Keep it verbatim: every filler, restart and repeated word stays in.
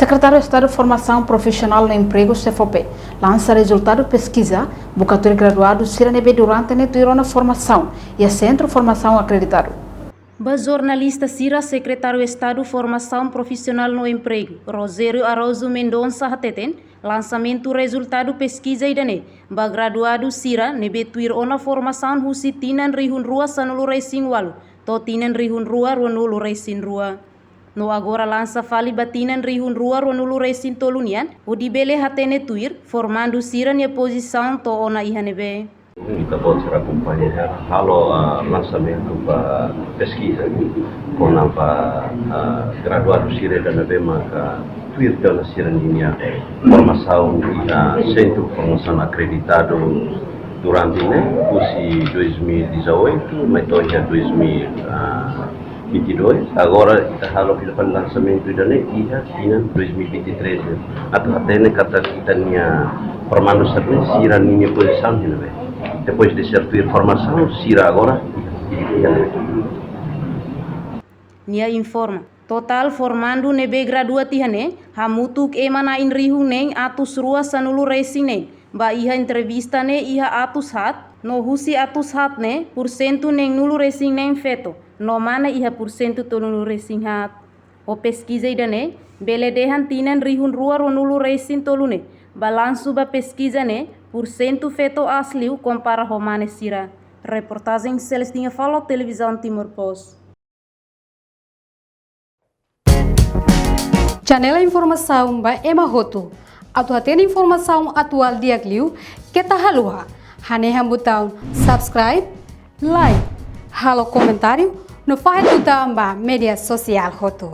Sekretáriu Estadu Formasaun Profisionál no Empregu, SEFOPE, lansa rezultadu peskiza buka tuir graduadu sira ne'ebé durante ne'e tuir ona formasaun iha Sentru Formasaun Akreditadu. Ba jornalista sira, Sekretáriu Estadu Formasaun Profisionál no Empregu, Rogério Araújo Mendonça, hateten lansamentu rezultadu peskiza ida-ne'e ba graduadu sira ne'ebé tuir ona formasaun husi tinan rihun rua sanulu resin ualu to'o tinan rihun rua ruanulu resin rua. No agora lansa fali ba tinan rihun rua ruanulu resin tolu nian, hodi bele hatene tuir formandu sira-nia pozisaun to'o ona iha ne'ebé. Ita-boot sira akompaña hela halo, ah, lansamentu ba peskiza kona-ba, ah, graduadu sira ida ne'ebé maka tuir ona sira-nia formasaun iha Sentru Formasaun Akreditadu durante ne'e, husi dois mil e dezoito mai to'o iha dois mil e vinte e dois. Agora ita halo fila fali lansamentu ida-ne'e iha tinan dois mil e vinte e três. Atu hatene katak ita-nia formandu sira-ne'e sira-nia pozisaun iha ne'ebé. Depois de ser tuir formasaun, sira agora iha ne'ebé. Nia informa, totál formandu ne'ebé gradua tiha ne'e hamutuk ema na'in rihun neen atus rua sanulu resin neen. Ba iha entrevista ne'e iha atus haat, no husi atus haat ne'e pursentu neenulu resin neen feto, no mane iha pursentu tolunulu resin haat. Ho peskiza ida-ne'e, bele dehan tinan rihun rua ruanulu resin tolu ne'e, balansu ba peskiza ne'e, pursentu feto aas liu kompara ho mane sira. Reportajen Celestina Falo, Televizaun Timor Post. Janela informasaun ba ema hotu. Atu hatene informasaun atuál di'ak liu, keta haluha hanehan butaun subscribe, like, halo komentáriu, no fahe tutan ba média sosiál hotu.